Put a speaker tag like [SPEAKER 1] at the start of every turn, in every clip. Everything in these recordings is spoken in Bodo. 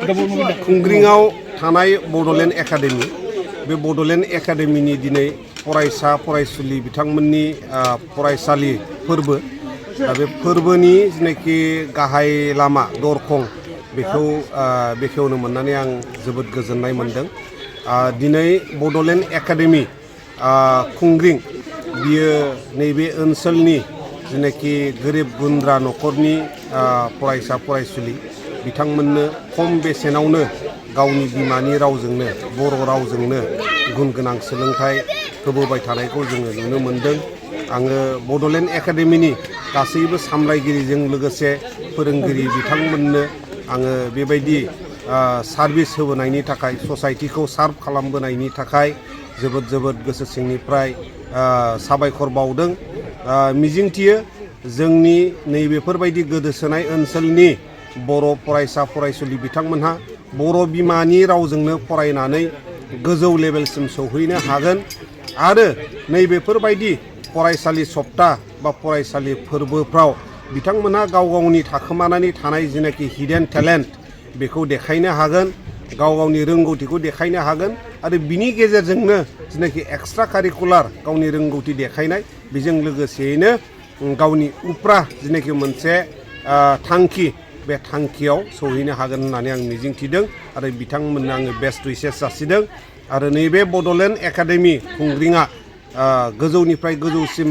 [SPEAKER 1] खुंग्रिंआव थानाय बड'लेण्ड एकाडेमि बे बड'लेण्ड एकाडेमिनि दिनै फरायसा फरायसुलि बिथांमोननि फरायसालि फोरबो दा बे फोरबोनि जेनाखि गाहाय लामा दरखं बेखौ बेखेवनो मोननानै आं जोबोद गोजोननाय मोनदों। दिनै बड'लेण्ड एकाडेमि खुंग्रिं बियो नैबे ओनसोलनि जेनाखि गोरिब गुन्द्रा न'खरनि फरायसा फरायसुलि बिथांमोननो खम बेसेनावनो गावनि बिमानि रावजोंनो बर' रावजोंनो गुन गोनां सोलोंथाइ होबोबाय थानायखौ जोङो नुनो मोनदों। आङो बड'लेण्ड एकाडेमिनि गासैबो सामलायगिरिजों लोगोसे फोरोंगिरि बिथांमोननो आङो बेबायदि सार्भिस होबोनायनि थाखाय ससाइटिखौ सार्भ खालामबोनायनि थाखाय जोबोद जोबोद गोसो सिंनिफ्राय साबायखर बावदों। मिजिंथियो जोंनि नैबेफोरबायदि गोदोसोनाय ओनसोलनि बर' फरायसा फरायसुलि बिथांमोनहा बर' बिमानि रावजोंनो फरायनानै गोजौ लेभेलसिम सौहैनो हागोन आरो नैबेफोरबायदि फरायसालि सप्ता बा फरायसालि फोरबोफ्राव बिथांमोनहा गाव गावनि थाखोमानानै थानाय जेनाखि हिडेन टेलेन्ट बेखौ देखायनो हागोन, गाव गावनि रोंगौथिखौ देखायनो हागोन आरो बिनि गेजेरजोंनो जेनाखि एक्सट्रा कारिकुलार गावनि रोंगौथि देखायनाय बेजों लोगोसेयैनो गावनि उफ्रा जेनाखि मोनसे थांखि बे थांखियाव सौहैनो हागोन होननानै आं मिजिंथिदों आरो बिथांमोननो आङो बेस्ट उइसेस जासिदों आरो नैबे बड'लेण्ड एकाडेमि खुंग्रिंआ गोजौनिफ्राय गोजौसिम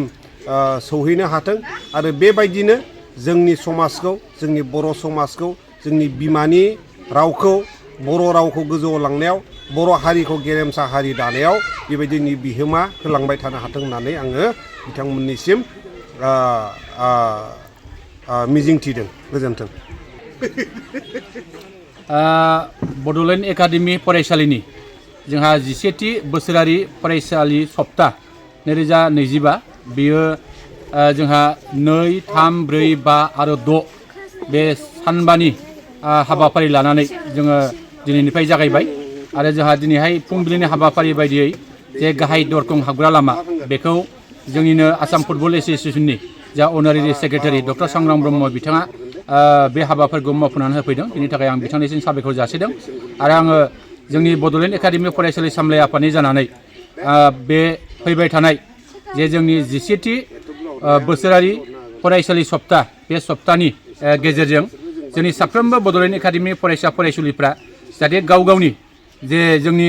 [SPEAKER 1] सौहैनो हाथों आरो बेबायदिनो जोंनि समाजखौ जोंनि बर' समाजखौ जोंनि बिमानि रावखौ बर' रावखौ गोजौआव लांनायाव बर' हारिखौ गेरेमसा हारि दानायाव बेबायदिनि बिहोमा होलांबाय थानो हाथों होननानै आङो बिथांमोननिसिम मिजिंथिदों। गोजोन्थों।
[SPEAKER 2] बड'लेण्ड एकाडेमि फरायसालिनि जोंहा 11थि बोसोरारि फरायसालि सप्ता 2025 बेयो जोंहा 2, 3, 4, 5 आरो 6 बे सानबानि हाबाफारि लानानै जोङो दिनैनिफ्राय जागायबाय आरो जोंहा दिनैहाय फुंबिलिनि हाबाफारि बायदियै जे गाहाय दरखं हाबग्रा लामा बेखौ जोंनिनो आसाम फुटबल एस'सिएशननि जा अनारेरि सेक्रेटारि डक्टर सांग्रां ब्रह्म बिथाङा बे हाबाफारिखौ मावफुंनानै होफैदों। बिनि थाखाय आं बिथांनिसिम साबायखर जासिदों आरो आङो जोंनि बड'लेण्ड एकाडेमि फरायसालि सामलाय आफादनि जानानै बे फैबाय थानाय जे जोंनि 11थि बोसोरारि फरायसालि सप्ता बे सप्तानि गेजेरजों जोंनि साफ्रोमबो बड'लेण्ड एकाडेमि फरायसा फरायसुलिफ्रा जाहाथे गाव गावनि जे जोंनि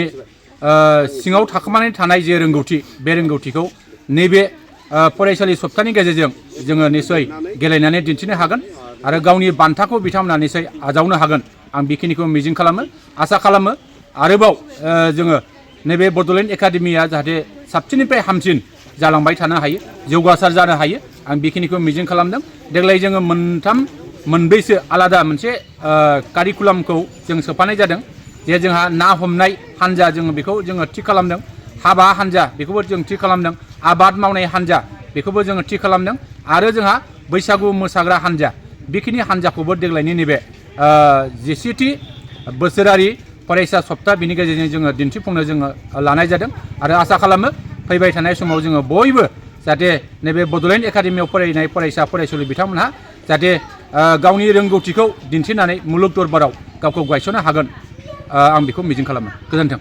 [SPEAKER 2] सिङाव थाखोमानानै थानाय जे रोंगौथि बे रोंगौथिखौ नैबे फरायसालि सप्तानि गेजेरजों जोङो निसय गेलेनानै दिन्थिनो हागोन आरो गावनि बान्थाखौ बिथांमोना निसय आजावनो हागोन आं बेखिनिखौ मिजिं खालामो आसा खालामो। आरोबाव जोङो नैबे बड'लेण्ड एकाडेमिया जाहाथे साबसिननिफ्राय हामसिन जालांबाय थानो हायो, जौगासार जानो हायो आं बेखिनिखौ मिजिं खालामदों। देग्लाय जोङो मोनब्रैसो आलादा मोनसे कारिकुलामखौ जों सोफानाय जादों जे जोंहा ना हमनाय हान्जा जोङो बेखौ जोङो थि खालामदों, हाबा हान्जा बेखौबो जों थि खालामदों, आबाद मावनाय हान्जा बेखौबो जोङो थि खालामदों आरो जोंहा बैसागु मोसाग्रा हान्जा बेखिनि हान्जाखौबो देग्लायनि नैबे 11थि बोसोरारि फरायसा सप्ता बिनि गेजेरजों जोङो दिन्थिफुंनो जोङो लानाय जादों आरो आसा खालामो फैबाय थानाय समाव जोङो बयबो जाहाथे नैबे बड'लेण्ड एकाडेमियाव फरायनाय फरायसा फरायसुलि बिथांमोनहा जाहाथे गावनि रोंगौथिखौ दिन्थिनानै मुलुग दरबाराव गावखौ गायसननो हागोन आं बेखौ मिजिं खालामो। गोजोन्थों।